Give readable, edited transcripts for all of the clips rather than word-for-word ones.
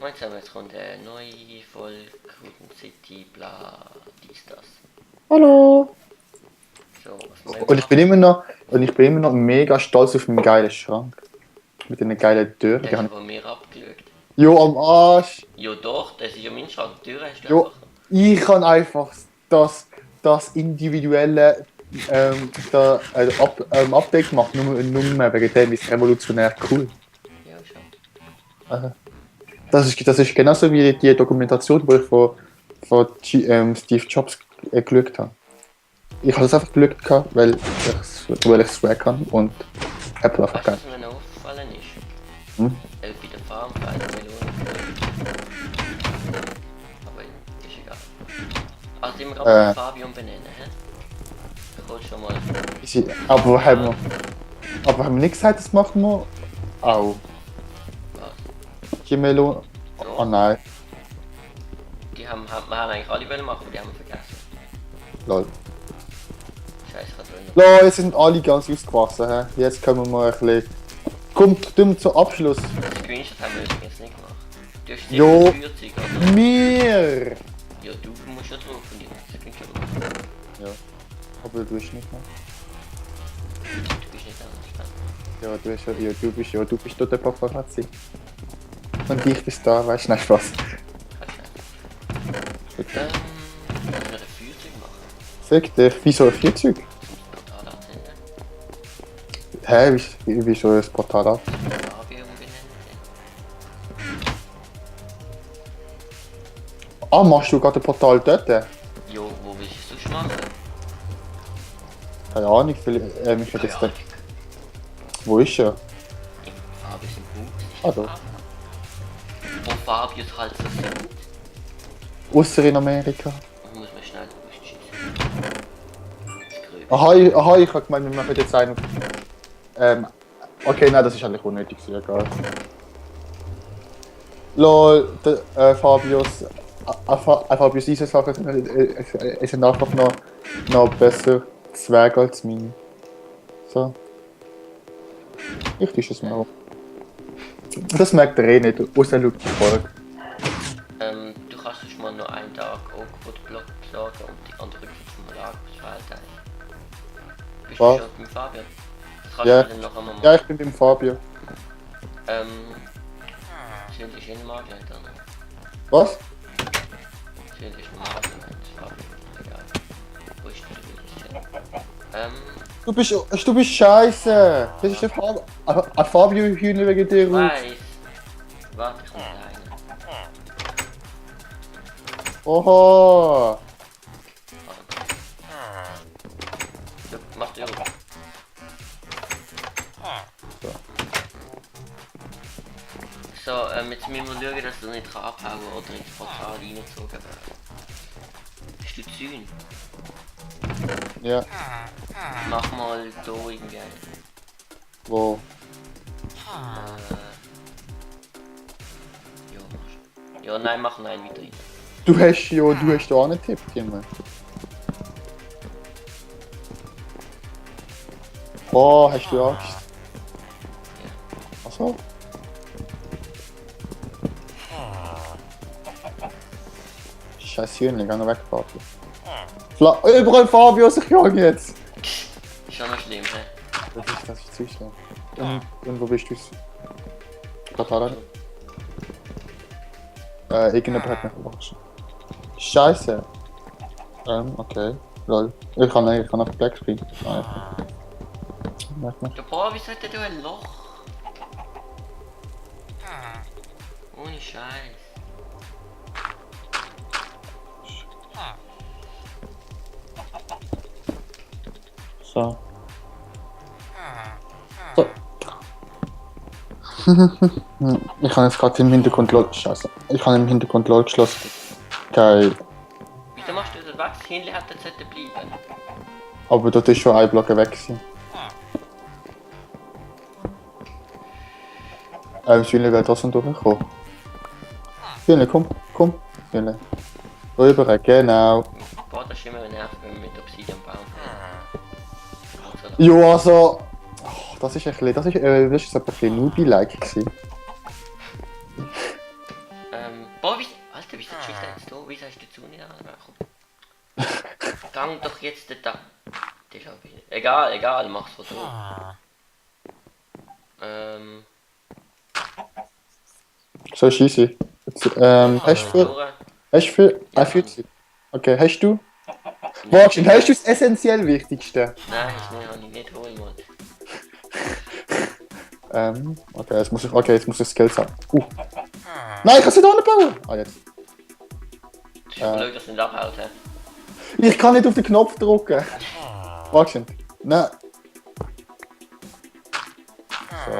Moin zusammen, jetzt kommt eine neue Folge Guten City, bla, dies, das. Hallo! So, was wir Und ich bin immer noch mega stolz auf meinen geilen Schrank. Mit den geilen Türen. Der ist aber mehr abgelegt. Jo, am Arsch! Ja doch, das ist ja mein Schrank. Die Tür hast du Jo, einfach. ich kann einfach das individuelle Update gemacht, nur mehr wegen dem ist revolutionär cool. Ja, schon. Also, das ist genauso wie die Dokumentation, wo ich von Steve Jobs geschaut habe. Ich habe das einfach geschaut, gehabt, weil ich Swag kann und Apple einfach Weißt du, geil. was mir noch aufgefallen ist? Hm? Bei der Farm für 1 Million. Aber ist egal. Also, immer gerade Fabian benennen, hä? Da kannst du schon mal. Aber haben wir nicht gesagt, das machen wir auch? Was? Gemelo? Oh nein, Wir haben eigentlich alle wollen machen, aber die haben wir vergessen. lol. Scheiße, ich hatte Lol, jetzt sind alle ganz ausgewachsen. He? Jetzt können wir mal ein bisschen... Kommt, tun wir zum Abschluss. das Screenshot haben wir übrigens nicht gemacht. Du hast Jo. 40, oder? Mir! Ja, du musst ja drauf und ich Screenshot machen. Ja, aber du bist nicht mehr. Du bist nicht anders. Ja, du bist dort der Paparazzi. Und ich bist da, weißt du? Nein, Spaß. Dann müssen wir ein Feuerzeug machen. Sag dir, wieso ein Vierzug? Portal anzünden. Wieso ein Portal ab? Fabio umbenennen. Ah, machst du gerade ein Portal dort? Jo, wo willst du es sonst machen? Keine Ahnung, ich hätte jetzt gedacht... Wo ist er? Im Fabius im Bug. Ah, da. Wo Fabius halt so sind. Ausser in Amerika. Muss man schnell rausschießen. Aha, ich hab gemeint, wir machen jetzt einen... Okay, nein, das ist eigentlich unnötig, egal. Lol, Fabius... Fabius, diese Sachen sind einfach noch besser Zwerg als meine. So. Ich tisch es mal. Das merkt er eh nicht, außer er schaut die Folge. Du kannst sonst mal noch einen Tag Oakwood-Block besorgen und die andere vom Lager verteilen. Bist Was? du schon mit Fabian? Das kannst Ja. du dann noch einmal machen. Ja, ich bin beim Fabio. Sind ist in Magleiter, oder? Was? Sind ist Magleiter, Fabian. Egal. Wo ist der? Du bist scheiße! Das ist ein Fabio-Hühner wegen dir. Weiß. Warte, ich komme da rein. Oho! Ja, mach die Ruhe. So, jetzt müssen wir schauen, dass du nicht abhauen oder ins Portal reingezogen wirst. Bist du Zün? Ja, Mach mal da irgendwie einen. wo? Ja, machst du. Ja, nein, mach nein wieder rein. Du hast da angetippt, Junge. Oh, hast du Angst? Achso? Scheiß Hühnchen, geh noch weg, Fabio. Überall Fabios, ich jag jetzt! Ist schon noch schlimm, hä? Das ist zu schlimm. Und wo bist du? Portal? Irgendjemand hat mich überrascht. Scheiße! Okay. Lol. Ich kann auf Black Screen. Ja, boah, wieso hat der ein Loch? Ohne Scheiß. So. Ich habe jetzt gerade im Hintergrund LOL. Scheiße. Ich habe im Hintergrund LOL geschlossen. Geil. Wieso machst du das weg? Das Hähnchen hätte jetzt bleiben. Aber dort ist schon ein Block weg gewesen. Schöne wäre trotzdem durchgekommen. Schöne, komm. Schöne. Rüber, genau. Boah, das ist immer nervig, wenn wir mit Obsidian bauen. Jo, also... Oh, das ist ein bisschen... Das ist ein bisschen Newbie-like gewesen. jetzt da? Wieso hast du die Zone anmachen? Gang doch jetzt da. Das ist auch wieder. Egal, mach's so. So ist easy. Jetzt, hast du für... Ja, für okay, hast du? Warte, hast du das essentiell Wichtigste? Nein, habe ich nicht holen wollen. Okay, jetzt muss ich Skills haben. Nein, ich kann es nicht anbauen! Ah, jetzt. Das ist blöd, dass du nicht abhaut, hä? Ich kann nicht auf den Knopf drücken. Warte. Nein. So.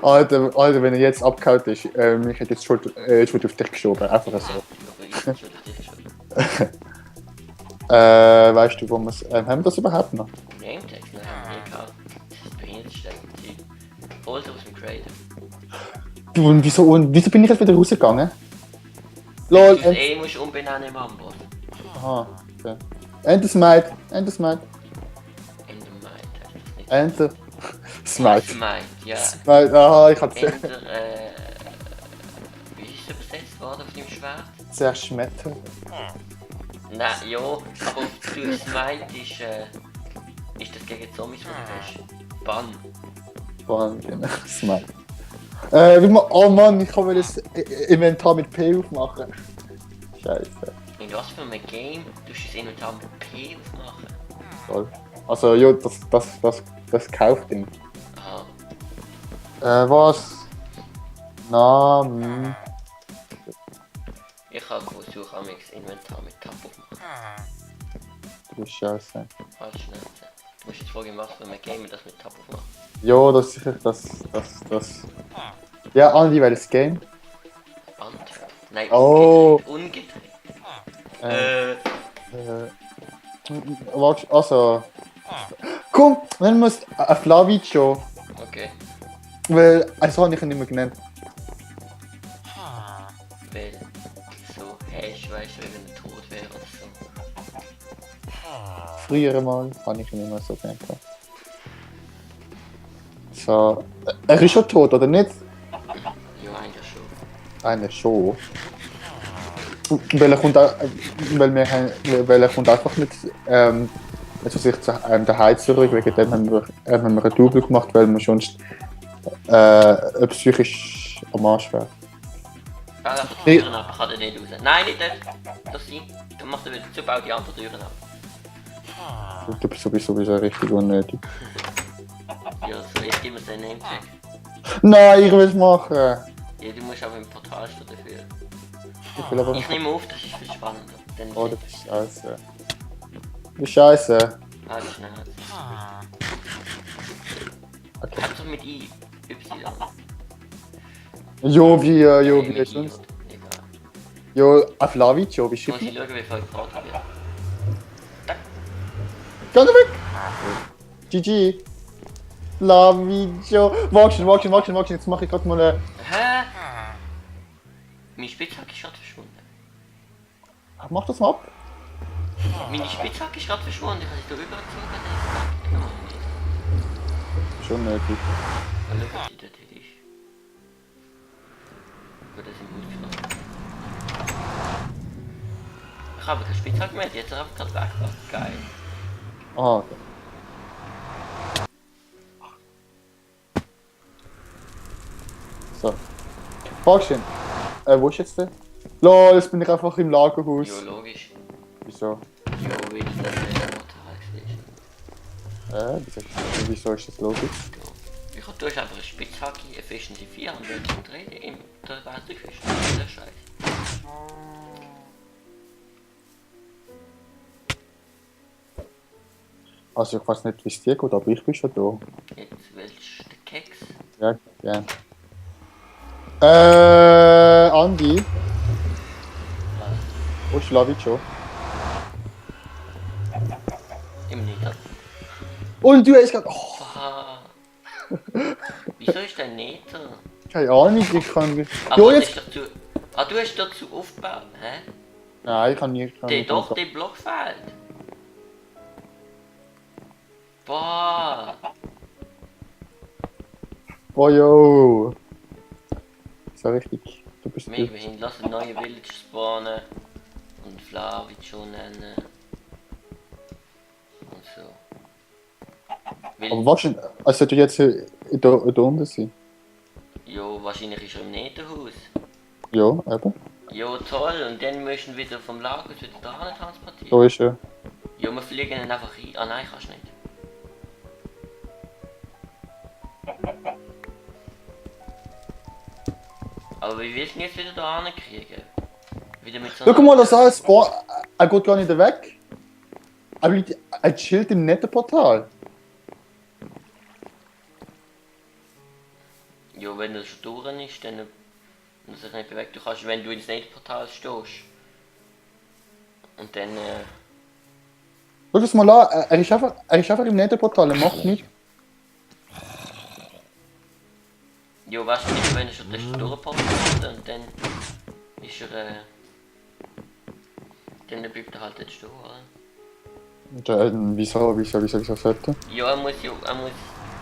Alter, wenn er jetzt abgehauen ist, ich hätte jetzt Schuld auf dich geschoben. Einfach so. Weißt du, wo wir es. Haben wir das überhaupt noch? Nametext, nein, haben wir nie gehabt. Das ist behindertsteckend. Hol aus dem Creator. Du, und wieso bin ich jetzt wieder rausgegangen? Lol, Du musst umbenennen im Amboss. Aha, okay. Enter Smite. Endermite heißt das nicht. Enter Smite. Smite, ja. Smite, aha, ich hab's Ender, wie ist es übersetzt worden auf dem Schwert? zerschmettert. Nein, ja, aber durch Smite ist das gegen Zombies, wo du hast. Bann. Bann, genau, Smite. Oh Mann, ich kann mir das Inventar mit P aufmachen. Scheiße. In was für einem Game tust du das Inventar mit P aufmachen? Toll. Also, ja, das kauft ihn. Aha. Was? Namen. Ich habe versucht, am Inventar mit Tab aufmachen. Du Scheiße. Halt schnell. Du musst jetzt fragen, was für ein Game das mit Tab aufmachen. Ja, das ist sicher, das. Ja, Andi, welches Game? Antwerp. Nein, Oh. Ungedreht. Warte, also. Komm, nennen wir es Flavicio. Okay. Weil, also habe ich ihn nicht mehr genannt. Weil so hast, weißt du, wenn er tot wäre oder so. Früher mal habe ich ihn nicht mehr so genannt. So. Er ist schon tot, oder nicht? Ja, eigentlich schon. Einer schon. Weil er kommt, weil er kommt einfach nicht zu sich daheim zurück. Wegen dem haben wir ein Double gemacht, weil wir sonst psychisch am Arsch wäre. Ah, da die Türen ab, ich kann den nicht raus. Nein, nicht das. Das sein. Dann macht er wieder zu, bau die anderen Türen ab. Du bist sowieso richtig unnötig. Ja, so, jetzt gib mir den Nametag. Nein, ich will es machen! Ja, du musst aber im Portal stehen dafür. Ich will aber Ich nehme auf, das ist viel spannender. Dann oh, das ist scheiße. Das ist scheiße. halt schnell. Okay. Hat doch mit I, Y. Wie sonst? Egal. Jo, Flavicio, wie Jetzt muss schön. ich schauen, wie viel gebracht wird. Geh doch weg! GG! Flavicio! Warte, jetzt mache ich gerade mal eine. Hä? Meine Spitzhacke ist gerade verschwunden. Mach das mal ab! Meine Spitzhacke ist gerade verschwunden, ich habe sie da rübergezogen. Schon nötig. Schau, was sie dort ist. Gut, das sind gut genommen. Ich habe keine Spitzhacke mehr, jetzt habe ich gerade weggebracht. Geil. Aha, okay. So. Fragchen. Wo ist jetzt der? Lol, jetzt bin ich einfach im Lagerhaus. Ja, logisch. Wieso? Ja, weil das der Vorteil ist. Wieso ist das logisch? Ich habe durch einfach eine Spitzhacke, Efficiency 4 und wenn zum Drehen im der Weißfisch. Das ist der Scheiß. Also ich weiß nicht, wie es dir geht, aber ich bin schon da. Jetzt willst du den Keks? Ja, gern. Andi, wo ist Flavicio? Im Nieder. Und du hast gerade. Oh, Ah. Wieso ist der Nether? keine Ahnung, ich kann. Aber Jo, das jetzt. ist dazu. Ah, du hast dazu aufgebaut, hä? Nein, ich kann nicht. Doch, der Block fehlt. Boah. Oh jo. So richtig. Du bist Mega gut. hin, lass einen neuen Village spawnen. Und Flavit schon nennen. Und so. Weil, Aber wahrscheinlich, also sollte jetzt da unten sein. jo, wahrscheinlich ist er im Netherhaus. Ja, eben. Jo, toll, und dann müssen wir wieder vom Lager wieder da transportieren. Da ist er. Jo, wir fliegen dann einfach rein. Ah nein, kannst nicht. Aber wie willst du ihn jetzt wieder da kriegen? Wieder mit so Schau mal, das an, er geht gar nicht weg. Er bleibt, er chillt im Nettoportal. Jo, wenn das schon durch ist, dann muss er nicht bewegen. Du kannst, wenn du ins Netportal stehst. Und dann, Schau das mal an, er ist einfach im Nettoportal, er macht nichts. jo, weißt du nicht, wenn er schon das durchgepoppt hat und dann ist er, dann bleibt er halt jetzt stehen, oder? Wieso sollte? Ja, er muss,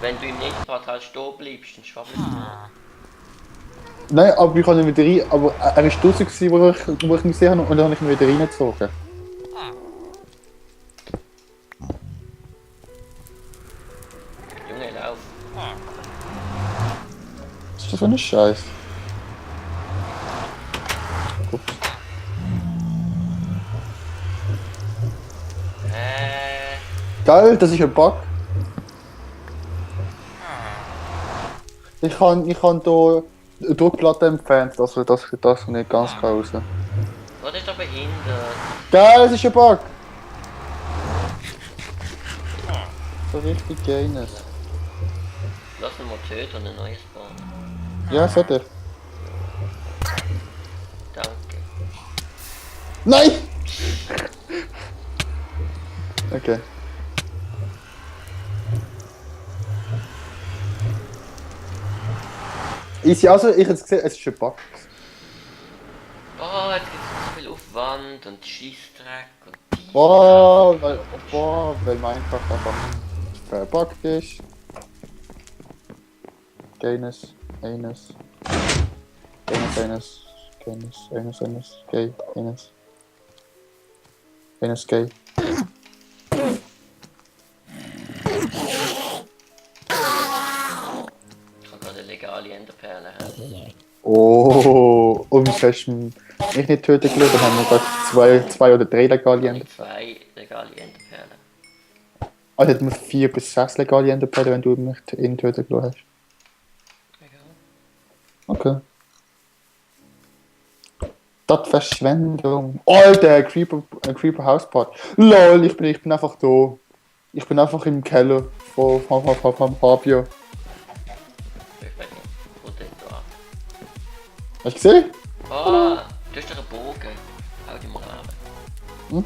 wenn du im Netportal stehen bleibst, dann schwabbelst du. Nein, aber ich kann nicht wieder rein, aber er ist draußen gewesen, wo ich ihn gesehen habe, und dann habe ich ihn wieder reingezogen. Junge, lauf. Was ist das für ein Scheiß? Ups. Geil, das ist ein Bug. Ich kann hier durch die Platte entfernt, dass das nicht ganz raus kann. Was ist da behindert? Geil, das ist ein Bug! So richtig geines. Lass ihn mal töten und ein neues bauen. Ja, sollte ich. Danke. Nein! Okay. Easy, also ich habe es gesehen, es ist ein Bug. Oh, jetzt gibt es so viel Aufwand und Scheissdreck und dies. Weil Minecraft einfach verbuggt ist. Gaines, eines. Gay, eines, gay. Ich habe gerade eine legale Enderperle. Oh, und hast du mich nicht töten gelassen, dann haben wir gerade zwei oder drei legale Ender. 2 legale Enderperlen. Also hätten wir 4 bis 6 legale Enderperlen, wenn du mich ihn töten gelassen hast. Egal. Okay. Das Verschwendung. Alter, Creeper Housepart. LOL, ich bin einfach da. Ich bin einfach im Keller von Fabio. Ich weiß nicht, wo denn da? Hast du gesehen? Oh, du hast doch einen Bogen. Hau die mal an.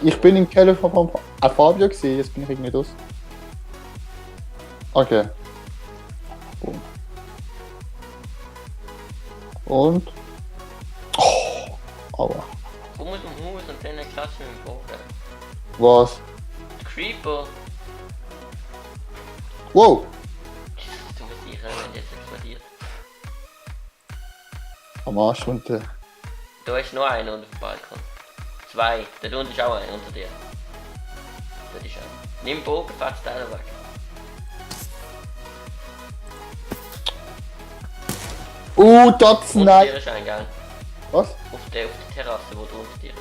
Ich bin im Keller von Fabio gewesen, jetzt bin ich irgendwie los. Okay. Boom. Und. Oh, aua. Komm aus dem Haus und dann klatschen mit dem Bogen. Was? Creeper! Wow! Du musst dich wenn jetzt explodiert. Am Arsch unten. Da ist noch einer unter dem Balkon. 2. Da unten ist auch einer unter dir. Das ist einer. Nimm den Bogen, fetz den weg. Das Unter nein! dir ist ein, gell? Was? Auf der Terrasse, wo du unter dir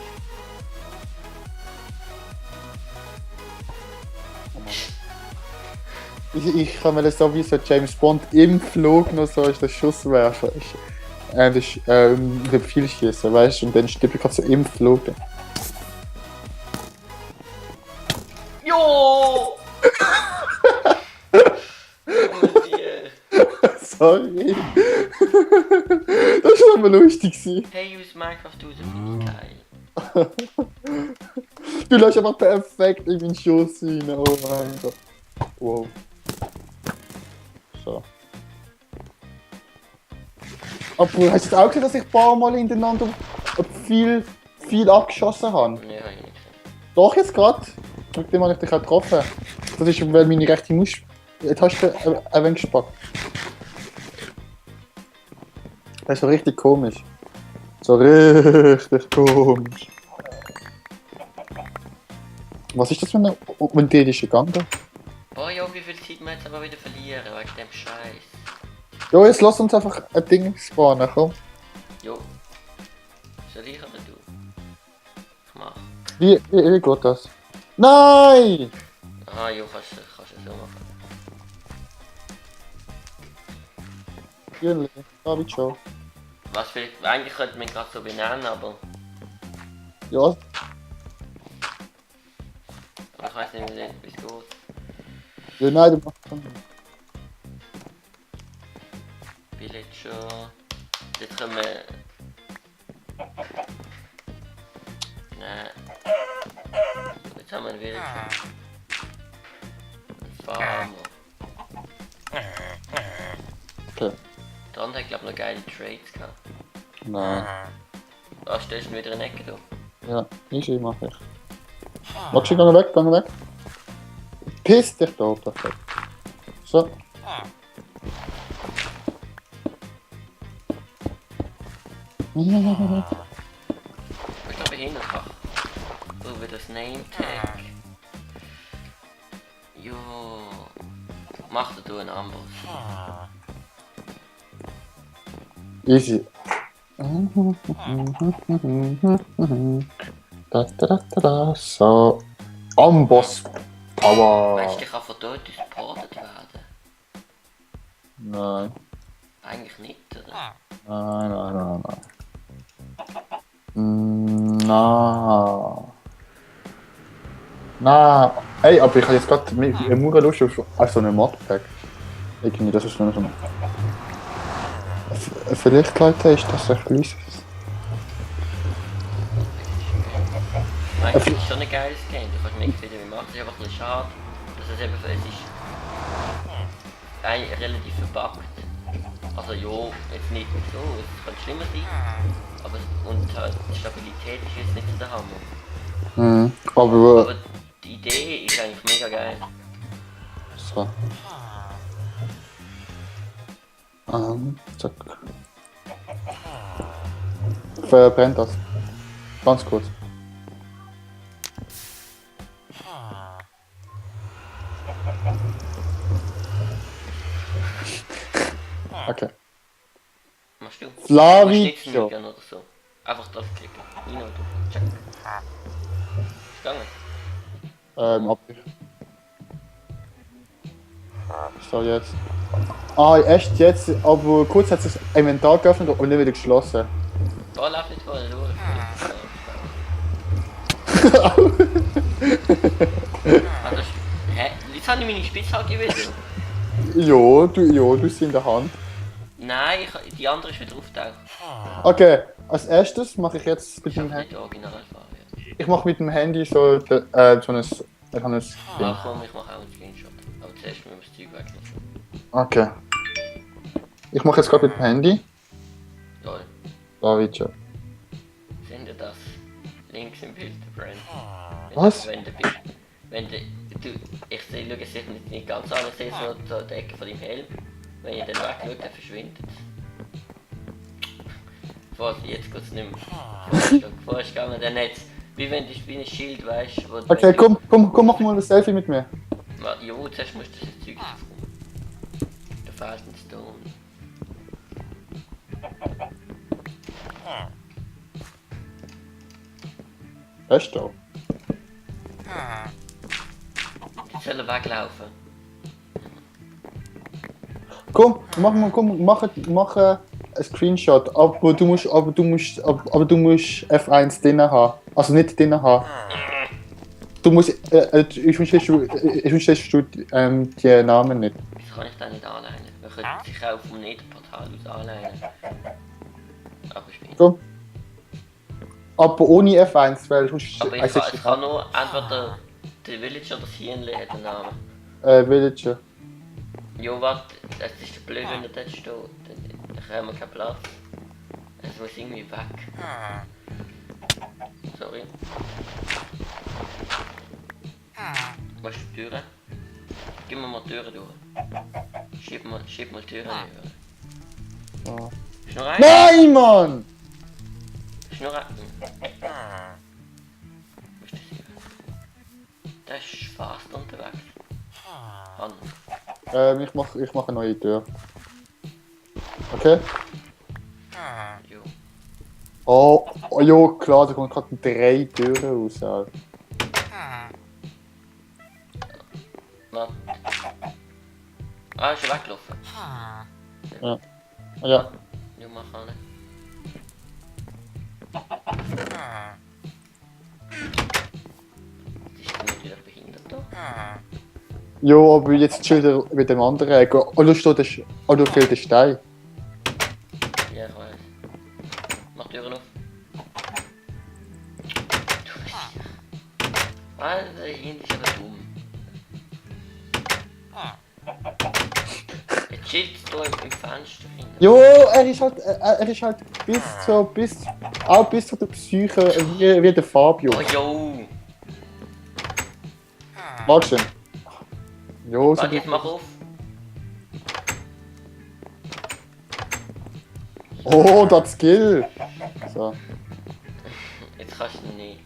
ist. Ich kann mir so wie so James Bond im Flug noch so ist der Schuss werfen. Das ist viel schießen, weißt du? Und dann stirb ich gerade so im Flug. Jo! Und dir. Sorry. Das war aber lustig gewesen. Hey, aus Minecraft raus finde ich geil. Du lässt einfach perfekt in meinen Schuss rein. Oh mein Gott. Wow. So. Aber hast du auch gesehen, dass ich ein paar Mal hintereinander viel abgeschossen habe? Nee, hab ich nicht gesehen. Doch, jetzt gerade. Mit dem habe ich dich auch getroffen. Das ist, weil meine rechte Maus. Jetzt hast du ein wenig gespackt. Das ist so richtig komisch. So richtig komisch. Was ist das für eine unterirdische Gang da? Oh ja, wie viel Zeit wir jetzt aber wieder verlieren wegen dem Scheiß. Jo, jetzt lass uns einfach ein Ding spawnen, komm. Jo. Soll ich oder du? Ich mach. Wie geht das? Nein! Ah, jo, kannst du so machen. Jünli, David schon. Was für, eigentlich könnte man gerade so benennen, aber Ja, ich weiß nicht, wie es geht. ja, nein, du machst schon. Villager. Jetzt können wir. Nein. Jetzt haben wir einen Villager. Ein Farmer. Okay. Der andere hat, glaube ich, noch geile Trades gehabt. Nein. Ah, stellst du ihn wieder in die Ecke da? Ja, easy mach ich. Magst du, geh weg. Piss dich da, perfekt. So. Ich glaube, hinten einfach. So wie das Name Tag. Jo. Mach du einen Amboss. Easy. So. Amboss Power. Meinst du, ich kann von dort supportet werden? Nein. Eigentlich nicht, oder? Nein. Na. Ey, aber ich habe jetzt gerade mega Lust auf so eine Modpack. Irgendwie, das ist nur so eine. Vielleicht, Leute, ist das ein kleines. Eigentlich ist es schon ein geiles Game, du kannst nichts wieder machen. Es ist einfach ein bisschen schade, dass es eben, es ist eigentlich relativ verbuggt. Also ja, jetzt nicht so, es kann schlimmer sein, aber und halt, die Stabilität ist jetzt nicht so der Hammer. Mhm. Aber die Idee ist eigentlich mega geil. So. Zack. Verbrennt das. Ganz kurz. Okay. Machst du? Flavi. Musst nicht oder so. Einfach draufklicken. Rein und drauf. Check. Ist gegangen? Ab. So, jetzt. Ah, echt jetzt? Aber kurz hat sich das Inventar geöffnet und dann wieder geschlossen. Da läuft nicht voll durch. Also, hä? Jetzt habe ich meine Spitzhacke wieder. Ja, du bist in der Hand. Nein, die andere ist wieder aufgetaucht. Okay, als erstes mache ich jetzt mit Ich dem habe Handy. nicht Originalfarbe. Ich mache mit dem Handy so, so ein. Ich habe ein Ding. Ach komm, ich mache auch einen Screenshot. Aber zuerst müssen wir das Zeug wegnehmen. Okay. Ich mache jetzt gerade mit dem Handy. Lol. David schon. Seht ihr das? Links im Bild, der Brand. Was? Wenn du, ich sehe, schau, es sieht nicht ganz an, ich sehe so die Ecke von deinem Helm. Wenn ich dann wegschaue, dann verschwindet es. Jetzt geht es nicht mehr. Vorher ist gegangen, dann jetzt, wie wenn du wie ein Schild weißt. Okay, komm, mach mal ein Selfie mit mir. Jo, zuerst musst du das Zeug aufräumen. Da fehlt ein Stone. Weißt du? Die sollen weglaufen. Komm, mach ein Screenshot, aber du musst F1 drin haben. Also nicht drin haben. Du musst, ich wünsche die Namen nicht. Wieso kann ich da nicht anleihen? Man könnte sich auch vom Netherportal aus anleihen. Aber ich bin. Komm. Aber ohne F1, weil sonst... Aber ich kann nur entweder der Villager oder das Hirnli hat einen Namen. Villager. Jo, warte, es ist blöd, wenn er dort steht. Dann haben wir keinen Platz. Es muss irgendwie weg. Sorry. Wo ist die Türe? Gib mir mal die Türe durch. Schieb mal die Türe durch. Ja. Ist nur ein? Nein, Mann! Ist nur ein. Wo ist das hier? Der ist fast unterwegs. Mann. Ich mach eine neue Tür. Okay? Jo. Oh jo, klar, da kommen gerade 3 Türen raus. Alter. Warte. Ah, ist er weggelaufen? Ja. Ja. Jo, mach an. Ist er nicht wieder behindert da? Jo, aber jetzt chillt er mit dem anderen Eck. Oh, du fehlt der Stein. Ja, ich weiß. Mach die Türen auf. Du bist ja. Alter, der Hund ist aber dumm. Er chillt da im Fenster hin. Jo, er ist halt auch bis zu der Psyche wie der Fabio. Oh, jo. Magst du ihn? Jo, so Warte, jetzt mach auf. Oh, das Skill! So. Jetzt kannst du nicht.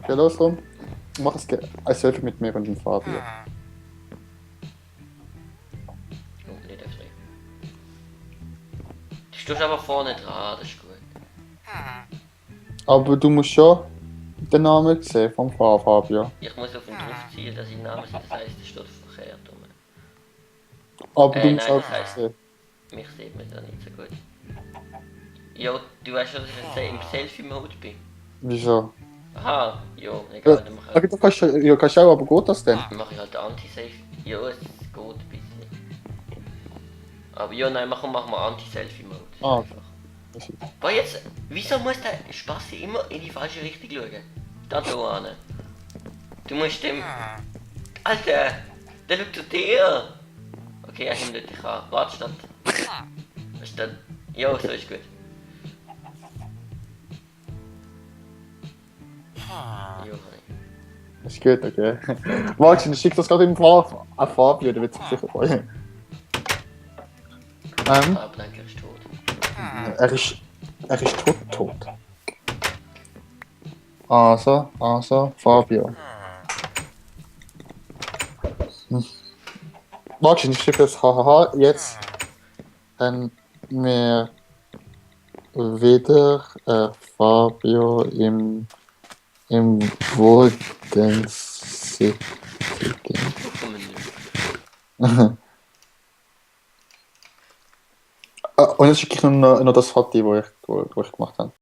Geh los rum. Mach ein Selfie mit mir und dem Fabio. Oh, nicht öffnen. Du stehst aber vorne dran, das ist gut. Aber du musst schon den Namen sehen vom Fabio. Ich muss auf ihn draufziehen, dass ich den Namen sehe, das heisst, es steht verkehrt rum. Aber du musst nein, auch das heisst- sehen. Mich sieht man da nicht so gut. Jo, du weißt schon, dass ich im Selfie-Mode bin. Wieso? Aha, jo, egal, dann mach Okay, du kannst auch, aber geht das denn? mach ich halt Anti-Selfie. Jo, es geht ein bisschen. Aber jo, nein, machen wir Anti-Selfie-Mode. Ah, okay. Boah, jetzt, wieso muss der Spassi immer in die falsche Richtung schauen? Da an. Du musst dem... Alter, der schaut zu dir. Okay, er hindert dich an. Warte, stand. Statt. Jo, so ist gut. Jo, honey. Ist gut, okay. Magst du, dann schick das gerade im an Fabio, der wird sich sicher freuen. Aber danke, er ist tot. Er ist tot. Also, Fabio. Magst du, ich schreibe jetzt hahaha, jetzt haben wir wieder Fabio im Wohldensigen. Kommen nicht. Und jetzt schicke ich noch das Foto, wo ich gemacht habe.